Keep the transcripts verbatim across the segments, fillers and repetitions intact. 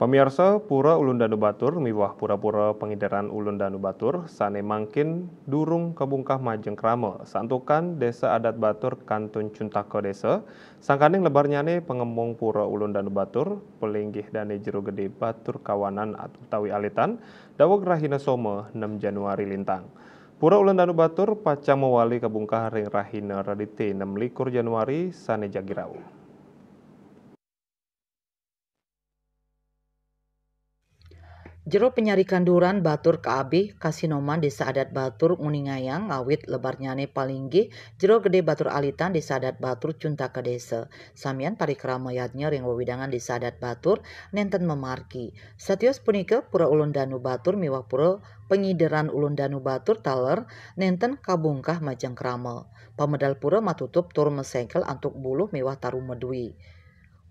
Pamiarsa, Pura Ulun Danu Batur miwah pura-pura pangideran Ulun Danu Batur sané mangkin durung kabungkah majeng krama, santukan Désa Adat Batur kantun Cuntaka Désa, sangkaning lebarnyané pangembung Pura Ulun Danu Batur, palinggih dané Jero Gedé Batur Kawanan utawi Alitan, daweg rahina Soma, enam Januari lintang. Pura Ulun Danu Batur pacang mawali kabungkah ring rahina Redité, enam likur Januari sané jagi rauh. Jero Panyarikan Duran Batur K A B Kasinoman Désa Adat Batur nguningayang, ngawit lebarnyané palinggih Jero Gedé Batur Alitan Désa Adat Batur Cuntaka Désa. Samian parikrama yadnya ring wewidangan Désa Adat Batur nénten mamargi. Satios punika, Pura Ulun Danu Batur miwah Pura Pangideran Ulun Danu Batur taler nénten kabungkah majeng krama. Pamedal pura matutup tur masegel antuk buluh miwah taru madui.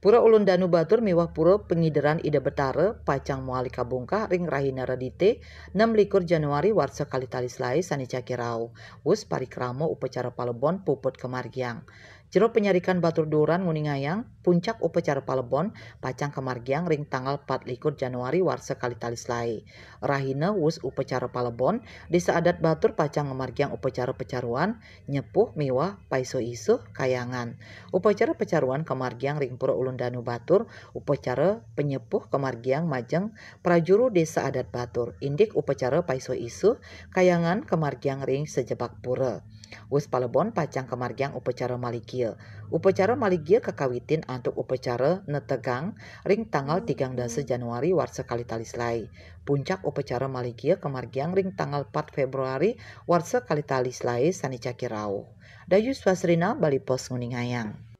Pura Ulun Danu Batur miwah Pura Pangideran Ida Betara pacang mawali kabungkah ring rahina Redité, enam likur Januari warsa kalih tali selaé sané jagi rauh. Wus parikrama upacara palebon puput kamargiang. Jero Panyarikan Batur Duran nguningayang, puncak upacara palebon pacang kamargiang ring tanggal pat likur Januari warsa kalih tali selaé. Rahina wus upacara palebon, Désa Adat Batur pacang ngamargiang upacara pacaruan, nyepuh miwah paisuh-isuh kayangan. Upacara pacaruan kamargiang ring Pura Ulun Danu Batur, upacara panyepuh kamargiang majeng prajuru Désa Adat Batur, indik upacara paisuh-isuh kayangan kamargiang ring sajebag pura. Wus palebon pacang kamargiang upacara maligia. Upacara maligia kakawitin antuk upacara netegang ring tanggal tigang dasa Januari warsa kalih tali selaé. Puncak upacara maligia kamargiang ring tanggal pat Fébruari warsa kalih tali selaé sané jagi rauh. Dayu Swasrina, Bali Post nguningayang.